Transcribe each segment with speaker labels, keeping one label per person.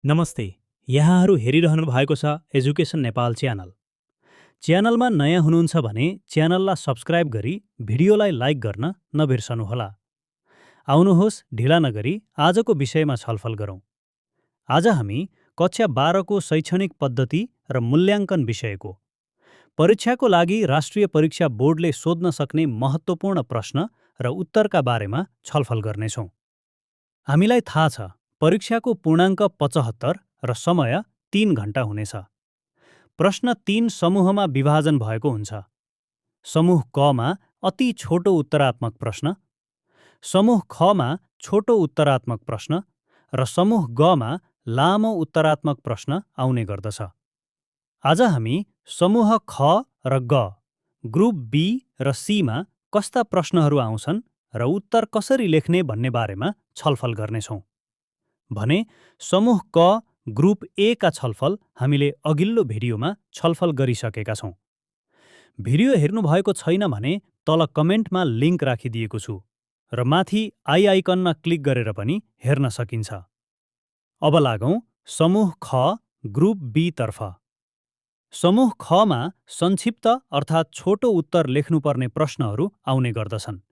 Speaker 1: नमस्ते, यहाँहरू हेरिरहनु भएको छ एजुकेसन नेपाल च्यानल। च्यानलमा नयाँ हुनुहुन्छ भने च्यानललाई सब्स्क्राइब गरी भिडियोलाई लाइक गर्न नबिर्सनुहोला। आउनुहोस् ढिला नगरी आजको विषयमा छलफल गरौँ। आज हामी कक्षा 12को शैक्षणिक पद्धति र मूल्याङ्कन विषयको परीक्षाको लागि राष्ट्रिय परीक्षा बोर्डले सोध्न सक्ने महत्त्वपूर्ण प्रश्न र उत्तरका बारेमा छलफल गर्नेछौँ। हामीलाई थाहा छ, परीक्षाको पूर्णाङ्क 75 र समय 3 घण्टा हुनेछ। प्रश्न 3 समूहमा विभाजन भएको हुन्छ। समूह कमा अति छोटो उत्तरात्मक प्रश्न, समूह खमा छोटो उत्तरात्मक प्रश्न र समूह गमा लामो उत्तरात्मक प्रश्न आउने गर्दछ। आज हामी समूह ख र ग, ग्रुप बी र सीमा कस्ता प्रश्नहरू आउँछन् र उत्तर कसरी लेख्ने भन्ने बारेमा छलफल गर्नेछौँ। भने समूह क ग्रुप ए का छलफल हामीले अघिल्लो भिडियोमा छलफल गरिसकेका छौँ। भिडियो हेर्नुभएको छैन भने तल कमेन्टमा लिङ्क राखिदिएको छु र माथि आई आइकनमा क्लिक गरेर पनि हेर्न सकिन्छ। अब लागौँ समूह ख ग्रुप बी तर्फ। समूह खमा संक्षिप्त अर्थात् छोटो उत्तर लेख्नुपर्ने प्रश्नहरू आउने गर्दछन्।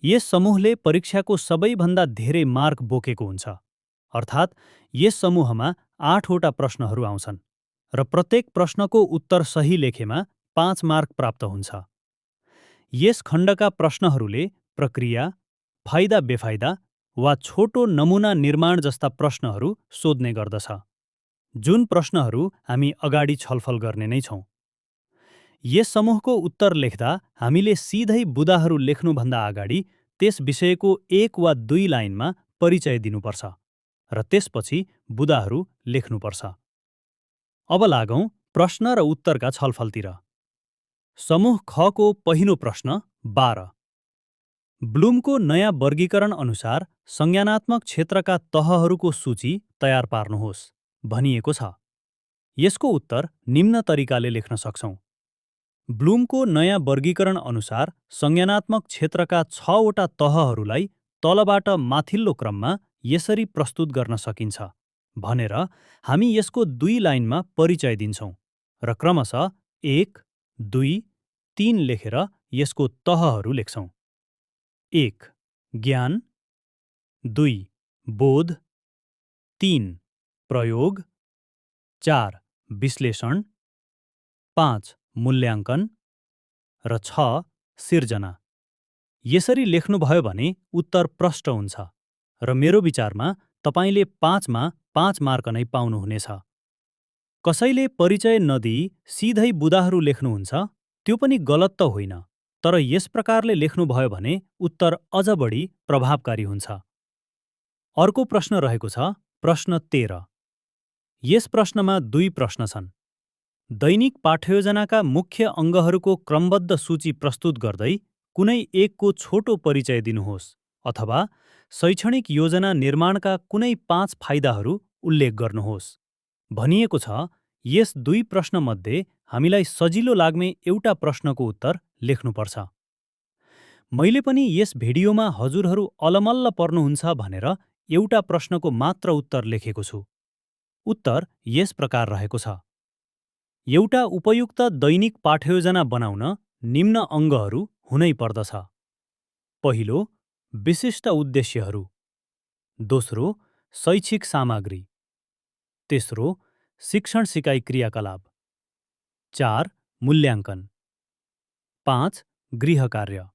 Speaker 1: यस समूहले परीक्षाको सबैभन्दा धेरै मार्क बोकेको हुन्छ, अर्थात् यस समूहमा 8वटा प्रश्नहरू आउँछन् र प्रत्येक प्रश्नको उत्तर सही लेखेमा 5 मार्क प्राप्त हुन्छ। यस खण्डका प्रश्नहरूले प्रक्रिया, फाइदा बेफाइदा वा छोटो नमुना निर्माण जस्ता प्रश्नहरू सोध्ने गर्दछ, जुन प्रश्नहरू हामी अगाडि छलफल गर्ने नै छौँ। यस समूहको उत्तर लेख्दा हामीले सिधै बुदाहरू लेख्नुभन्दा अगाडि त्यस विषयको 1 वा 2 लाइनमा परिचय दिनुपर्छ र त्यसपछि बुदाहरू लेख्नुपर्छ। अब लागौँ प्रश्न र उत्तरका छलफलतिर। समूह खको पहिलो प्रश्न 12। ब्लुमको नयाँ वर्गीकरण अनुसार संज्ञानात्मक क्षेत्रका तहहरूको सूची तयार पार्नुहोस् भनिएको छ। यसको उत्तर निम्न तरिकाले लेख्न सक्छौँ। ब्लुमको नयाँ वर्गीकरण अनुसार संज्ञानात्मक क्षेत्रका 6वटा तहहरूलाई तलबाट माथिल्लो क्रममा यसरी प्रस्तुत गर्न सकिन्छ भनेर हामी यसको 2 लाइनमा परिचय दिन्छौँ र क्रमशः 1, 2, 3 लेखेर यसको तहहरू लेख्छौँ। 1. ज्ञान, 2. बोध, 3. प्रयोग, 4. विश्लेषण, 5. मूल्याङ्कन र 6. सिर्जना। यसरी लेख्नुभयो भने उत्तर प्रष्ट हुन्छ र मेरो विचारमा तपाईले 5 मा 5 मार्क नै पाउनुहुनेछ। कसैले परिचय नदिई सिधै बुदाहरू लेख्नुहुन्छ, त्यो पनि गलत त होइन, तर यस प्रकारले लेख्नुभयो भने उत्तर अझ बढी प्रभावकारी हुन्छ। अर्को प्रश्न रहेको छ प्रश्न 13। यस प्रश्नमा 2 प्रश्न छन्। दैनिक पाठ्ययोजनाका मुख्य अङ्गहरूको क्रमबद्ध सूची प्रस्तुत गर्दै कुनै एकको छोटो परिचय दिनुहोस् अथवा शैक्षणिक योजना निर्माणका कुनै 5 फाइदाहरू उल्लेख गर्नुहोस् भनिएको छ। यस 2 प्रश्नमध्ये हामीलाई सजिलो लाग्ने एउटा प्रश्नको उत्तर लेख्नुपर्छ। मैले पनि यस भिडियोमा हजुरहरू अलमल्ल पर्नुहुन्छ भनेर एउटा प्रश्नको मात्र उत्तर लेखेको छु। उत्तर यस प्रकार रहेको छ। एउटा उपयुक्त दैनिक पाठ्ययोजना बनाउन निम्न अङ्गहरू हुनै पर्दछ। पहिलो, विशिष्ट उद्देश्यहरू। दोस्रो, शैक्षिक सामग्री। तेस्रो, शिक्षण सिकाइ क्रियाकलाप। 4. मूल्याङ्कन। 5. गृह कार्य।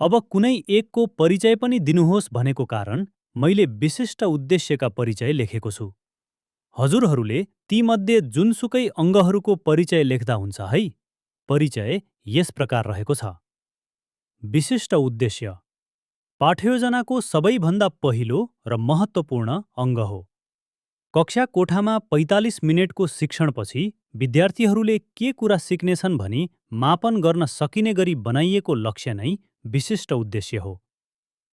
Speaker 1: अब कुनै एकको परिचय पनि दिनुहोस् भनेको कारण मैले विशिष्ट उद्देश्यका परिचय लेखेको छु। हजुरहरूले तीमध्ये जुनसुकै अङ्गहरूको परिचय लेख्दा हुन्छ है। परिचय यस प्रकार रहेको छ। विशिष्ट उद्देश्य पाठ्ययोजनाको सबैभन्दा पहिलो र महत्त्वपूर्ण अङ्ग हो। कक्षा कोठामा 45 मिनेटको शिक्षणपछि विद्यार्थीहरूले के कुरा सिक्नेछन् भनी मापन गर्न सकिने गरी बनाइएको लक्ष्य नै विशिष्ट उद्देश्य हो।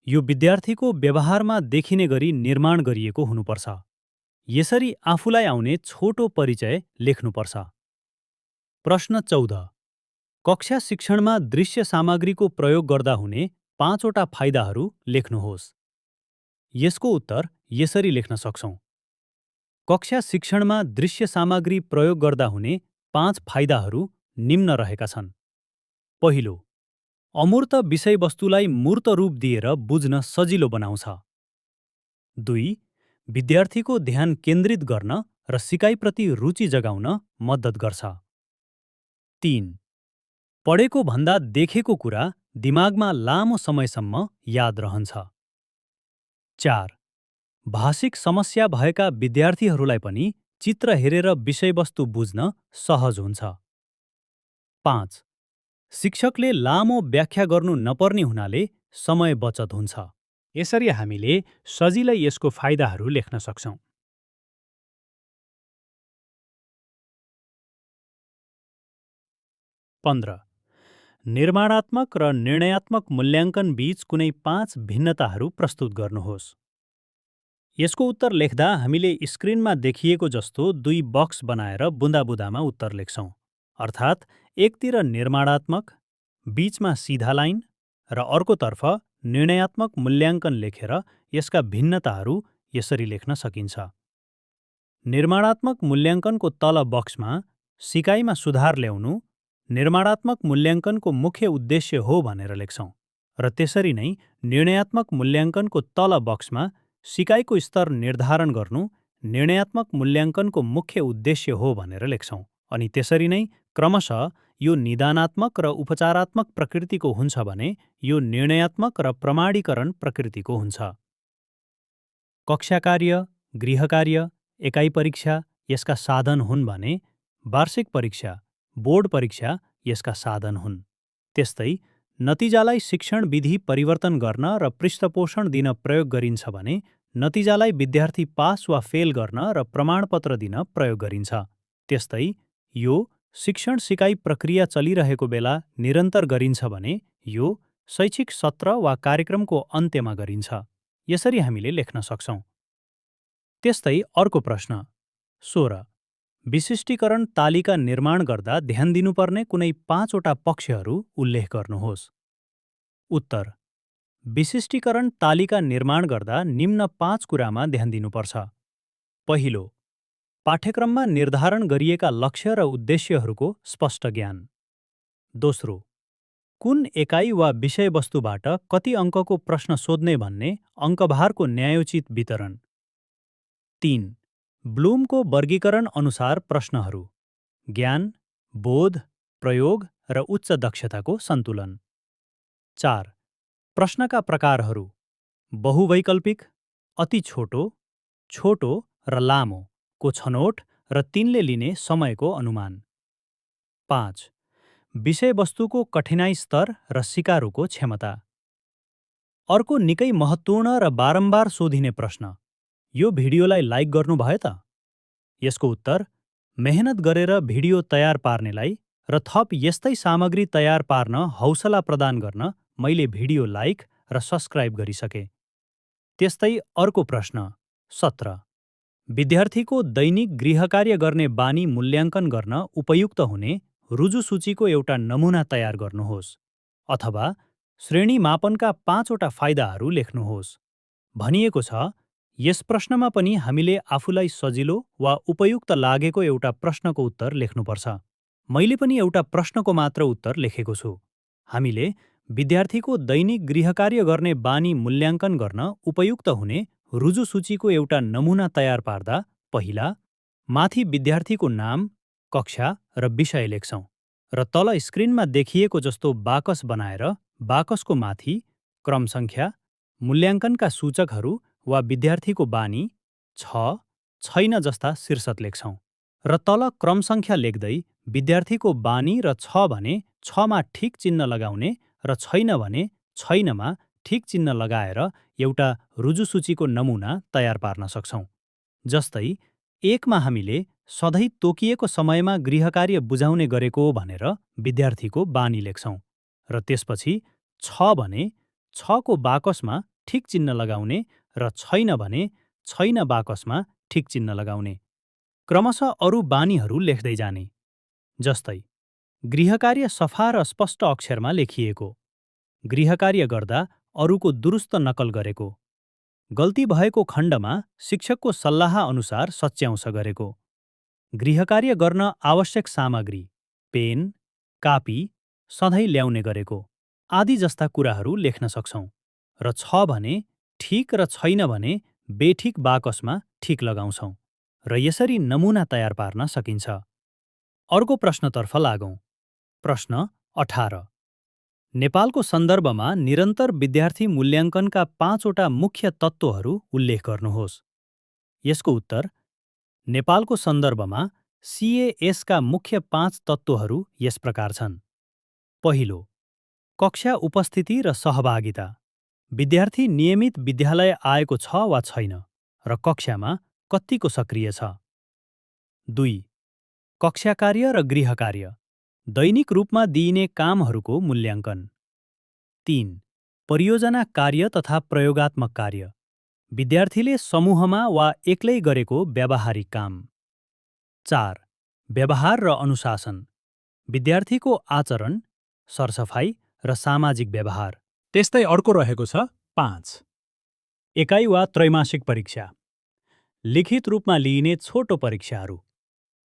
Speaker 1: यो विद्यार्थीको व्यवहारमा देखिने गरी निर्माण गरिएको हुनुपर्छ। यसरी आफूलाई आउने छोटो परिचय लेख्नुपर्छ। प्रश्न 14। कक्षा शिक्षणमा दृश्य सामग्रीको प्रयोग गर्दा हुने 5वटा फाइदाहरू लेख्नुहोस्। यसको उत्तर यसरी लेख्न सक्छौँ। कक्षा शिक्षणमा दृश्य सामग्री प्रयोग गर्दा हुने 5 फाइदाहरू निम्न रहेका छन्। पहिलो, अमूर्त विषयवस्तुलाई मूर्त रूप दिएर बुझ्न सजिलो बनाउँछ। 2. विद्यार्थीको ध्यान केन्द्रित गर्न र सिकाइप्रति रुचि जगाउन मद्दत गर्छ। 3. पढेको भन्दा देखेको कुरा दिमागमा लामो समयसम्म याद रहन्छ। 4. भाषिक समस्या भएका विद्यार्थीहरूलाई पनि चित्र हेरेर विषयवस्तु बुझ्न सहज हुन्छ। 5. शिक्षकले लामो व्याख्या गर्नु नपर्ने हुनाले समय बचत हुन्छ। यसरी हामीले सजिलै यसको फाइदाहरू लेख्न सक्छौँ। 15. निर्माणात्मक र निर्णयात्मक मूल्याङ्कन बीच कुनै 5 भिन्नताहरू प्रस्तुत गर्नुहोस्। यसको उत्तर लेख्दा हामीले स्क्रिनमा देखिएको जस्तो 2 बक्स बनाएर बुँदा-बुँदामा उत्तर लेख्छौँ। अर्थात् एकतिर निर्माणात्मक, बीचमा सिधा लाइन र अर्कोतर्फ निर्णयात्मक मूल्याङ्कन लेखेर यसका भिन्नताहरू यसरी लेख्न सकिन्छ। निर्माणात्मक मूल्याङ्कनको तल बक्समा सिकाइमा सुधार ल्याउनु निर्माणात्मक मूल्याङ्कनको मुख्य उद्देश्य हो भनेर लेख्छौँ र त्यसरी नै निर्णयात्मक मूल्याङ्कनको तल बक्समा सिकाइको स्तर निर्धारण गर्नु निर्णयात्मक मूल्याङ्कनको मुख्य उद्देश्य हो भनेर लेख्छौँ अनि त्यसरी नै क्रमशः यो निदानात्मक र उपचारात्मक प्रकृतिको हुन्छ भने यो निर्णयात्मक र प्रमाणीकरण प्रकृतिको हुन्छ। कक्षा कार्य, गृह कार्य, एकाइ परीक्षा यसका साधन हुन् भने वार्षिक परीक्षा, बोर्ड परीक्षा यसका साधन हुन्। त्यस्तै नतिजालाई शिक्षण विधि परिवर्तन गर्न र पृष्ठपोषण दिन प्रयोग गरिन्छ भने नतिजालाई विद्यार्थी पास वा फेल गर्न र प्रमाणपत्र दिन प्रयोग गरिन्छ। त्यस्तै यो शिक्षण सिकाइ प्रक्रिया चलिरहेको बेला निरन्तर गरिन्छ भने यो शैक्षिक सत्र वा कार्यक्रमको अन्त्यमा गरिन्छ। यसरी हामीले लेख्न सक्छौँ। त्यस्तै अर्को प्रश्न 16. विशिष्टीकरण तालिका निर्माण गर्दा ध्यान दिनुपर्ने कुनै 5 वटा पक्षहरू उल्लेख गर्नुहोस्। उत्तर: विशिष्टीकरण तालिका निर्माण गर्दा निम्न 5 कुरामा ध्यान दिनुपर्छ। पहिलो, पाठ्यक्रममा निर्धारण गरिएका लक्ष्य र उद्देश्यहरूको स्पष्ट ज्ञान। दोस्रो, कुन एकाइ वा विषयवस्तुबाट कति अङ्कको प्रश्न सोध्ने भन्ने अङ्कभारको न्यायोचित वितरण। 3. ब्लुमको वर्गीकरण अनुसार प्रश्नहरू, ज्ञान, बोध, प्रयोग र उच्च दक्षताको सन्तुलन। 4. प्रश्नका प्रकारहरू, बहुवैकल्पिक, अति छोटो, छोटो र लामो को छनोट र तिनले लिने समयको अनुमान। 5. विषयवस्तुको कठिनाइ स्तर र सिकारुको क्षमता। अर्को निकै महत्त्वपूर्ण र बारम्बार सोधिने प्रश्न, यो भिडियोलाई लाइक गर्नुभयो त? यसको उत्तर, मेहनत गरेर भिडियो तयार पार्नेलाई र थप यस्तै सामग्री तयार पार्न हौसला प्रदान गर्न मैले भिडियो लाइक र सब्स्क्राइब गरिसके। त्यस्तै अर्को प्रश्न 17. विद्यार्थीको दैनिक गृहकार्य गर्ने बानी मूल्याङ्कन गर्न उपयुक्त हुने रुजुसूचीको एउटा नमुना तयार गर्नुहोस् अथवा श्रेणी मापनका 5 वटा फाइदाहरू लेख्नुहोस्। भनिएको छ, यस प्रश्नमा पनि हामीले आफूलाई सजिलो वा उपयुक्त लागेको एउटा प्रश्नको उत्तर लेख्नुपर्छ। मैले पनि एउटा प्रश्नको मात्र उत्तर लेखेको छु। हामीले विद्यार्थीको दैनिक गृहकार्य गर्ने बानी मूल्याङ्कन गर्न उपयुक्त हुने रुजुसूचीको एउटा नमुना तयार पार्दा पहिला माथि विद्यार्थीको नाम, कक्षा र विषय लेख्छौँ र तल स्क्रिनमा देखिएको जस्तो बाकस बनाएर बाकसको माथि क्रम सङ्ख्या, मूल्याङ्कनका सूचकहरू वा विद्यार्थीको बानी, छ, छैन जस्ता शीर्षक लेख्छौँ र तल क्रम सङ्ख्या लेख्दै विद्यार्थीको बानी र छ भने 6मा ठिक चिन्ह लगाउने र छैन भने छैनमा ठिक चिन्ह लगाएर एउटा रुजुसूचीको नमुना तयार पार्न सक्छौँ। जस्तै 1मा हामीले सधैँ तोकिएको समयमा गृहकार्य बुझाउने गरेको भनेर विद्यार्थीको बानी लेख्छौँ र त्यसपछि 6 भने 6को बाकसमा ठिक चिन्ह लगाउने र छैन भने छैन बाकसमा ठिक चिन्ह लगाउने। क्रमशः अरू बानीहरू लेख्दै जाने। जस्तै गृहकार्य सफा र स्पष्ट अक्षरमा लेखिएको, गृहकार्य गर्दा अरूको दुरुस्त नकल गरेको, गल्ती भएको खण्डमा शिक्षकको सल्लाह अनुसार सच्याउँछ गरेको। गृहकार्य गर्न आवश्यक सामग्री पेन, कापी सधैँ ल्याउने गरेको आदि जस्ता कुराहरू लेख्न सक्छौँ र छ भने ठिक र छैन भने बेठिक बाकसमा ठिक लगाउँछौँ र यसरी नमुना तयार पार्न सकिन्छ। अर्को प्रश्नतर्फ लागौँ। प्रश्न 18। नेपालको सन्दर्भमा निरन्तर विद्यार्थी मूल्याङ्कनका 5वटा मुख्य तत्त्वहरू उल्लेख गर्नुहोस्। यसको उत्तर नेपालको सन्दर्भमा CAS-का मुख्य 5 तत्त्वहरू यस प्रकार छन्। पहिलो, कक्षा उपस्थिति र सहभागिता। विद्यार्थी नियमित विद्यालय आएको छ वा छैन र कक्षामा कतिको सक्रिय छ। 2. कक्षा कार्य र गृह कार्य। दैनिक रूपमा दिइने कामहरूको मूल्याङ्कन। 3. परियोजना कार्य तथा प्रयोगात्मक कार्य। विद्यार्थीले समूहमा वा एक्लै गरेको व्यावहारिक काम। 4. व्यवहार र अनुशासन। विद्यार्थीको आचरण, सरसफाइ र सामाजिक व्यवहार। त्यस्तै अर्को रहेको छ 5. एकाइ वा त्रैमासिक परीक्षा। लिखित रूपमा लिइने छोटो परीक्षाहरू।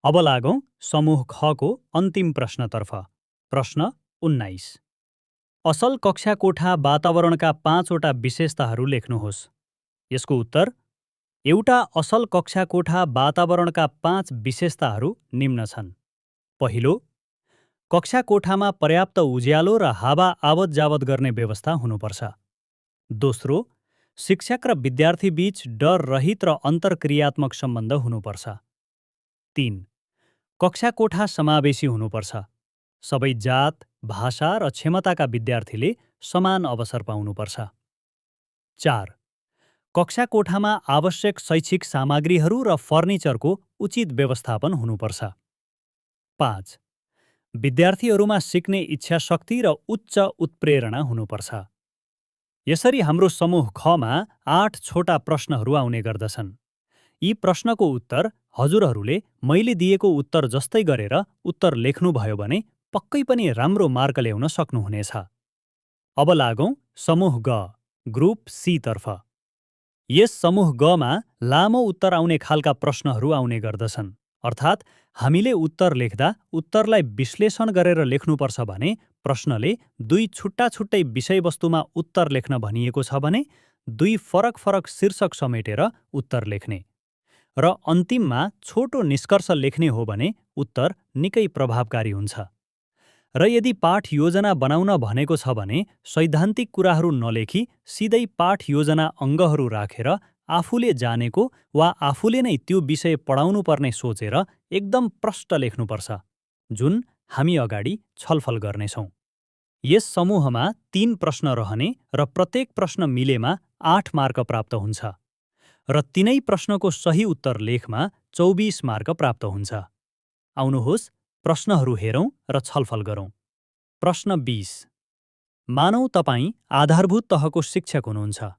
Speaker 1: अब लागौँ समूह खको अन्तिम प्रश्नतर्फ। प्रश्न 19। असल कक्षा कोठा वातावरणका 5वटा विशेषताहरू लेख्नुहोस्। यसको उत्तर एउटा असल कक्षा कोठा वातावरणका 5 विशेषताहरू निम्न छन्। पहिलो, कक्षा कोठामा पर्याप्त उज्यालो र हावा आवत जावत गर्ने व्यवस्था हुनुपर्छ। दोस्रो, शिक्षक र विद्यार्थी बीच डर रहित र अन्तर्क्रियात्मक सम्बन्ध हुनुपर्छ। 3. कक्षा कोठा समावेशी हुनुपर्छ। सबै जात, भाषा र क्षमताका विद्यार्थीले समान अवसर पाउनुपर्छ। 4. कक्षा कोठामा आवश्यक शैक्षिक सामग्रीहरू र फर्निचरको उचित व्यवस्थापन हुनुपर्छ। 5. विद्यार्थीहरूमा सिक्ने इच्छाशक्ति र उच्च उत्प्रेरणा हुनुपर्छ। यसरी हाम्रो समूह खमा 8 छोटा प्रश्नहरू आउने गर्दछन्। यी प्रश्नको उत्तर हजुरहरूले मैले दिएको उत्तर जस्तै गरेर उत्तर लेख्नुभयो भने पक्कै पनि राम्रो मार्क ल्याउन सक्नुहुनेछ। अब लागौँ समूह ग, ग्रुप सी तर्फ। यस समूह गमा लामो उत्तर आउने खालका प्रश्नहरू आउने गर्दछन्। अर्थात् हामीले उत्तर लेख्दा उत्तरलाई विश्लेषण गरेर लेख्नुपर्छ भने प्रश्नले 2 छुट्टा-छुट्टै विषयवस्तुमा उत्तर लेख्न भनिएको छ भने 2 फरक शीर्षक समेटेर उत्तर लेख्ने र अन्तिममा छोटो निष्कर्ष लेख्ने हो भने उत्तर निकै प्रभावकारी हुन्छ। र यदि पाठ योजना बनाउन भनेको छ भने सैद्धान्तिक कुराहरू नलेखी सिधै पाठ योजना अङ्गहरू राखेर आफूले जानेको वा आफूले नै त्यो विषय पढाउनु पर्ने सोचेर एकदम प्रष्ट लेख्नुपर्छ, जुन हामी अगाडि छलफल गर्नेछौँ। यस समूहमा 3 प्रश्न रहने र प्रत्येक प्रश्न मिलेमा 8 मार्क प्राप्त हुन्छ र तीनै प्रश्नको सही उत्तर लेखमा 24 मार्क प्राप्त हुन्छ। आउनुहोस् प्रश्नहरू हेरौँ र छलफल गरौँ। प्रश्न 20। मानौ तपाईँ आधारभूत तहको शिक्षक हुनुहुन्छ।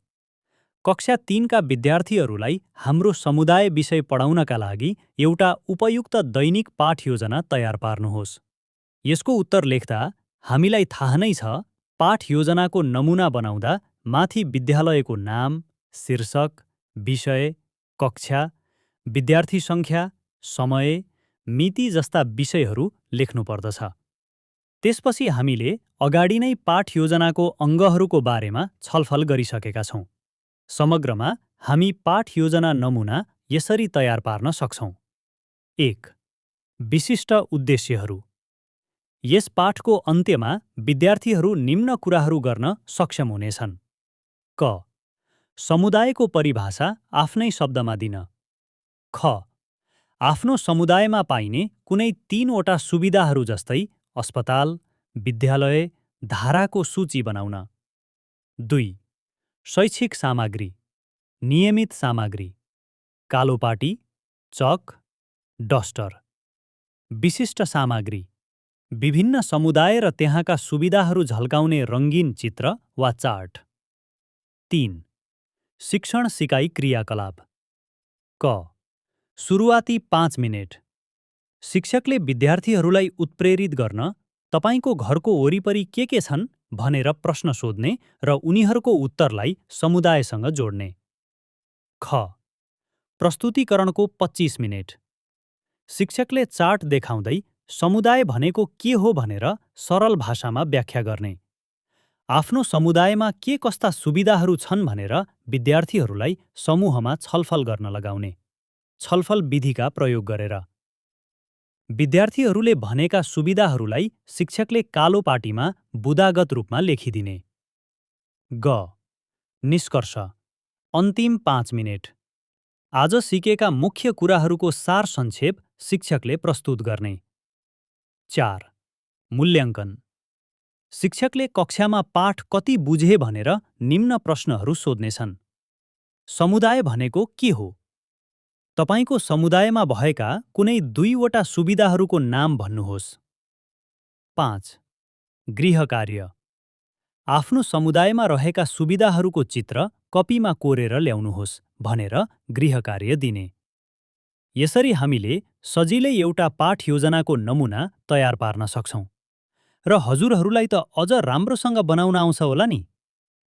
Speaker 1: कक्षा 3 का विद्यार्थीहरूलाई हाम्रो समुदाय विषय पढाउनका लागि एउटा उपयुक्त दैनिक पाठ योजना तयार पार्नुहोस्। यसको उत्तर लेख्दा हामीलाई थाहा नै छ पाठ योजनाको नमुना बनाउँदा माथि विद्यालयको नाम, शीर्षक, विषय, कक्षा, विद्यार्थी सङ्ख्या, समय, मिति जस्ता विषयहरू लेख्नुपर्दछ। त्यसपछि हामीले अगाडि नै पाठ योजनाको अङ्गहरूको बारेमा छलफल गरिसकेका छौँ। समग्रमा हामी पाठ योजना नमुना यसरी तयार पार्न सक्छौँ। 1. विशिष्ट उद्देश्यहरू। यस पाठको अन्त्यमा विद्यार्थीहरू निम्न कुराहरू गर्न सक्षम हुनेछन्। क. समुदायको परिभाषा आफ्नै शब्दमा दिन। ख. आफ्नो समुदायमा पाइने कुनै 3वटा सुविधाहरू जस्तै अस्पताल, विद्यालय, धाराको सूची बनाउन। 2. शैक्षिक सामग्री। नियमित सामग्री, कालोपाटी, चक, डस्टर। विशिष्ट सामग्री, विभिन्न समुदाय र त्यहाँका सुविधाहरू झल्काउने रङ्गीन चित्र वा चार्ट। 3. शिक्षण सिकाइ क्रियाकलाप। क. सुरुवाती 5 मिनेट। शिक्षकले विद्यार्थीहरूलाई उत्प्रेरित गर्न तपाईको घरको वरिपरि के छन् भनेर प्रश्न सोध्ने र उनीहरूको उत्तरलाई समुदायसँग जोड्ने। ख. प्रस्तुतीकरणको 25 मिनेट. शिक्षकले चार्ट देखाउँदै समुदाय भनेको के हो भनेर सरल भाषामा व्याख्या गर्ने. आफ्नो समुदायमा के कस्ता सुविधाहरू छन् भनेर विद्यार्थीहरूलाई समूहमा छलफल गर्न लगाउने. छलफल विधिका प्रयोग गरेर. विद्यार्थीहरूले भनेका सुविधाहरूलाई शिक्षकले कालो पाटीमा बुदागत रूपमा लेखिदिने. ग. निष्कर्ष. अन्तिम 5 मिनेट. आज सिकेका मुख्य कुराहरूको सार संक्षेप शिक्षकले प्रस्तुत गर्ने. 4. मूल्याङ्कन. शिक्षकले कक्षामा पाठ कति बुझे भनेर निम्न प्रश्नहरू सोध्नेछन्. समुदाय भनेको के हो? तपाईको समुदायमा भएका कुनै 2 वटा सुविधाहरूको नाम भन्नुहोस्. 5. गृह कार्य. आफ्नो समुदायमा रहेका सुविधाहरूको चित्र कपीमा कोरेर ल्याउनुहोस् भनेर गृह कार्य दिने. यसरी हामीले सजिलै एउटा पाठ योजनाको नमुना तयार पार्न सक्छौं. र हजुरहरूलाई त अझ राम्रोसँग बनाउन आउँछ होला नि.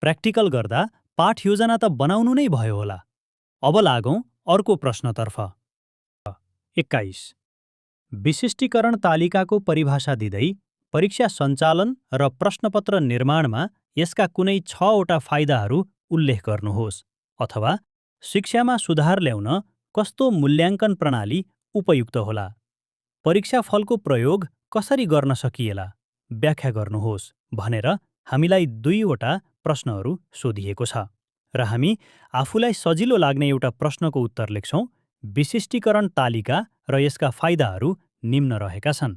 Speaker 1: प्र्याक्टिकल गर्दा पाठ योजना त बनाउनु नै भयो होला. अब लागौं अर्को प्रश्नतर्फ. 21. विशिष्टीकरण तालिकाको परिभाषा दिँदै परीक्षा सञ्चालन र प्रश्नपत्र निर्माणमा यसका कुनै 6 वटा फाइदाहरू उल्लेख गर्नुहोस् अथवा शिक्षामा सुधार ल्याउन कस्तो मूल्याङ्कन प्रणाली उपयुक्त होला. परीक्षाफलको प्रयोग कसरी गर्न सकिएला व्याख्या गर्नुहोस् भनेर हामीलाई 2 वटा प्रश्नहरू सोधिएको छ र हामी आफूलाई सजिलो लाग्ने एउटा प्रश्नको उत्तर लेख्छौं. विशिष्टीकरण तालिका र यसका फाइदाहरू निम्न रहेका छन्.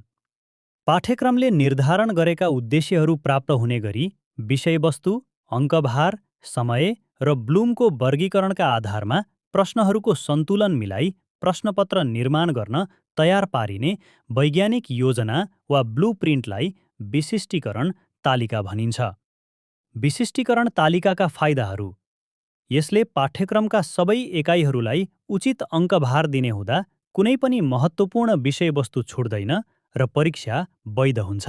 Speaker 1: पाठ्यक्रमले निर्धारण गरेका उद्देश्यहरू प्राप्त हुने गरी विषयवस्तु, अङ्कभार, समय र ब्लुमको वर्गीकरणका आधारमा प्रश्नहरूको सन्तुलन मिलाई प्रश्नपत्र निर्माण गर्न तयार पारिने वैज्ञानिक योजना वा ब्लुप्रिन्टलाई विशिष्टीकरण तालिका भनिन्छ. विशिष्टीकरण तालिकाका फाइदाहरू. यसले पाठ्यक्रमका सबै एकाइहरूलाई उचित अङ्कभार दिने हुँदा कुनै पनि महत्त्वपूर्ण विषयवस्तु छुट्दैन र परीक्षा वैध हुन्छ.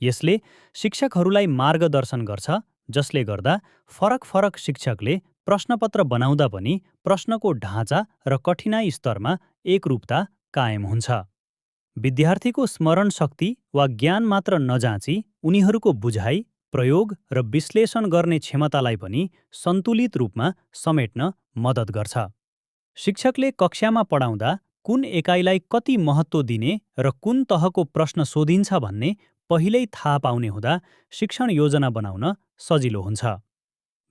Speaker 1: यसले शिक्षकहरूलाई मार्गदर्शन गर्छ, जसले गर्दा फरक फरक शिक्षकले प्रश्नपत्र बनाउँदा पनि प्रश्नको ढाँचा र कठिनाइ स्तरमा एकरूपता कायम हुन्छ. विद्यार्थीको स्मरण शक्ति वा ज्ञान मात्र नजाँची उनीहरूको बुझाइ, प्रयोग र विश्लेषण गर्ने क्षमतालाई पनि सन्तुलित रूपमा समेट्न मद्दत गर्छ. शिक्षकले कक्षामा पढाउँदा कुन एकाइलाई कति महत्त्व दिने र कुन तहको प्रश्न सोधिन्छ भन्ने पहिल्यै थाहा पाउने हुँदा शिक्षण योजना बनाउन सजिलो हुन्छ.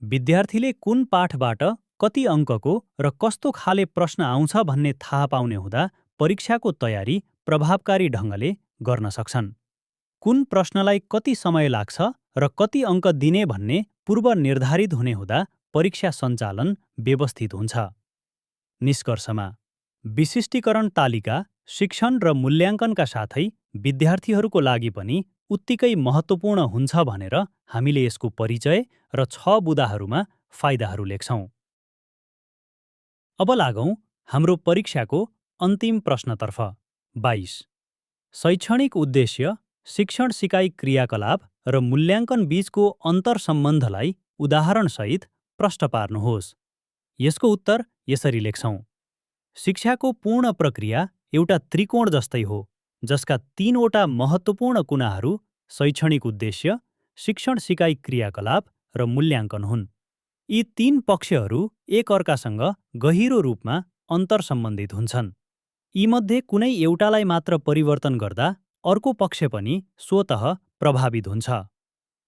Speaker 1: विद्यार्थीले कुन पाठबाट कति अङ्कको र कस्तो खाले प्रश्न आउँछ भन्ने थाहा पाउने हुँदा परीक्षाको तयारी प्रभावकारी ढङ्गले गर्न सक्छन्. कुन प्रश्नलाई कति समय लाग्छ र कति अङ्क दिने भन्ने पूर्व निर्धारित हुने हुँदा परीक्षा सञ्चालन व्यवस्थित हुन्छ. निष्कर्षमा, विशिष्टीकरण तालिका शिक्षण र मूल्याङ्कनका साथै विद्यार्थीहरूको लागि पनि उत्तिकै महत्त्वपूर्ण हुन्छ भनेर हामीले यसको परिचय र 6 बुँदाहरूमा फाइदाहरू लेख्छौं. अब लागौं हाम्रो परीक्षाको अन्तिम प्रश्नतर्फ. 22. शैक्षणिक उद्देश्य, शिक्षण सिकाइ क्रियाकलाप र मूल्याङ्कन बीचको अन्तरसम्बन्धलाई उदाहरणसहित प्रष्ट पार्नुहोस्. यसको उत्तर यसरी लेख्छौं. शिक्षाको पूर्ण प्रक्रिया एउटा त्रिकोण जस्तै हो, जसका 3 वटा महत्त्वपूर्ण कुनाहरू शैक्षणिक उद्देश्य, शिक्षण सिकाइ क्रियाकलाप र मूल्याङ्कन हुन्. यी 3 पक्षहरू एक अर्कासँग गहिरो रूपमा अन्तरसम्बन्धित हुन्छन्. यीमध्ये कुनै एउटालाई मात्र परिवर्तन गर्दा अर्को पक्ष पनि स्वतः प्रभावित हुन्छ.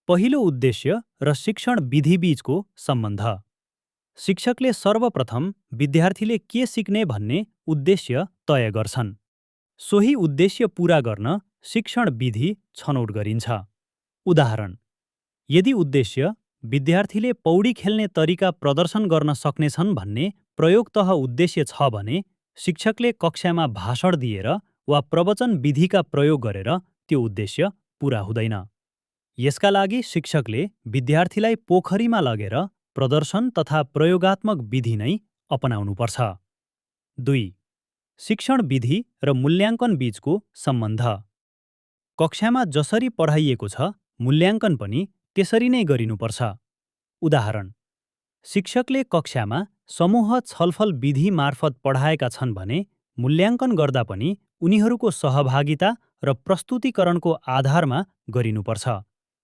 Speaker 1: पहिलो उद्देश्य र शिक्षण विधि बीचको सम्बन्ध. शिक्षकले सर्वप्रथम विद्यार्थीले के सिक्ने भन्ने उद्देश्य तय गर्छन्. सोही उद्देश्य पूरा गर्न शिक्षण विधि छनौट गरिन्छ. उदाहरण, यदि उद्देश्य विद्यार्थीले पौडी खेल्ने तरिका प्रदर्शन गर्न सक्नेछन् भन्ने प्रयोगतः उद्देश्य छ भने शिक्षकले कक्षामा भाषण दिएर वा प्रवचन विधिका प्रयोग गरेर त्यो उद्देश्य पूरा हुँदैन. यसका लागि शिक्षकले विद्यार्थीलाई पोखरीमा लगेर प्रदर्शन तथा प्रयोगात्मक विधि नै अपनाउनुपर्छ. 2. शिक्षण विधि र मूल्याङ्कन बीचको सम्बन्ध. कक्षामा जसरी पढाइएको छ मूल्याङ्कन पनि त्यसरी नै गरिनुपर्छ. उदाहरण, शिक्षकले कक्षामा समूह छलफल विधि मार्फत पढाएका छन् भने मूल्याङ्कन गर्दा पनि उनीहरूको सहभागिता र प्रस्तुतिकरणको आधारमा गरिनुपर्छ।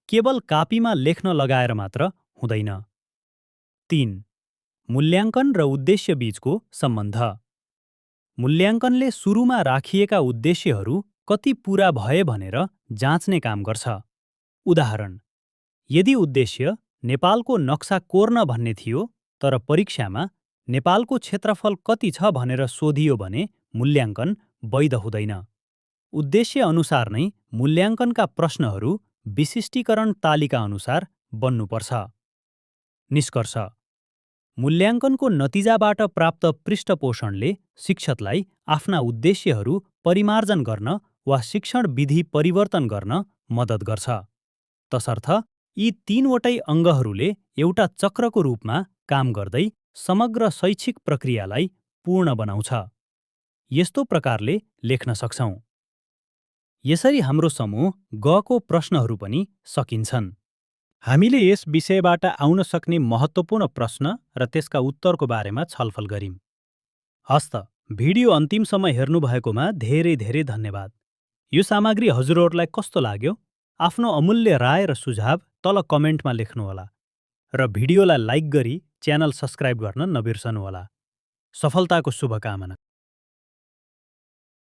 Speaker 1: केवल कापीमा लेख्न लगाएर मात्र हुँदैन। 3. मूल्याङ्कन र उद्देश्य बीचको सम्बन्ध। मूल्याङ्कनले सुरुमा राखिएका उद्देश्यहरू कति पूरा भए भनेर जाँच्ने काम गर्छ। उदाहरण, यदि उद्देश्य नेपालको नक्सा कोर्न भन्ने थियो तर परीक्षामा नेपालको क्षेत्रफल कति छ भनेर सोधियो भने मूल्याङ्कन वैध हुँदैन। उद्देश्य अनुसार नै मूल्याङ्कनका प्रश्नहरू विशिष्टीकरण तालिका अनुसार बन्नुपर्छ। निष्कर्ष, मूल्याङ्कनको नतिजाबाट प्राप्त पृष्ठपोषणले शिक्षकलाई आफ्ना उद्देश्यहरू परिमार्जन गर्न वा शिक्षण विधि परिवर्तन गर्न मद्दत गर्छ। तसर्थ यी तीनवटै अङ्गहरूले एउटा चक्रको रूपमा काम गर्दै समग्र शैक्षिक प्रक्रियालाई पूर्ण बनाउँछ। यस्तो प्रकारले लेख्न सक्छौँ। यसरी हाम्रो समूह गको प्रश्नहरू पनि सकिन्छन्। हामीले यस विषयबाट आउन सक्ने महत्त्वपूर्ण प्रश्न र त्यसका उत्तरको बारेमा छलफल गरिम। हस्त, भिडियो अन्तिमसम्म हेर्नुभएकोमा धेरै धेरै धन्यवाद। यो सामग्री हजुरहरूलाई कस्तो लाग्यो? आफ्नो अमूल्य राय र सुझाव तल कमेन्टमा लेख्नुहोला र भिडियोलाई लाइक गरी च्यानल सब्स्क्राइब गर्न नबिर्सनुहोला। सफलताको शुभकामना।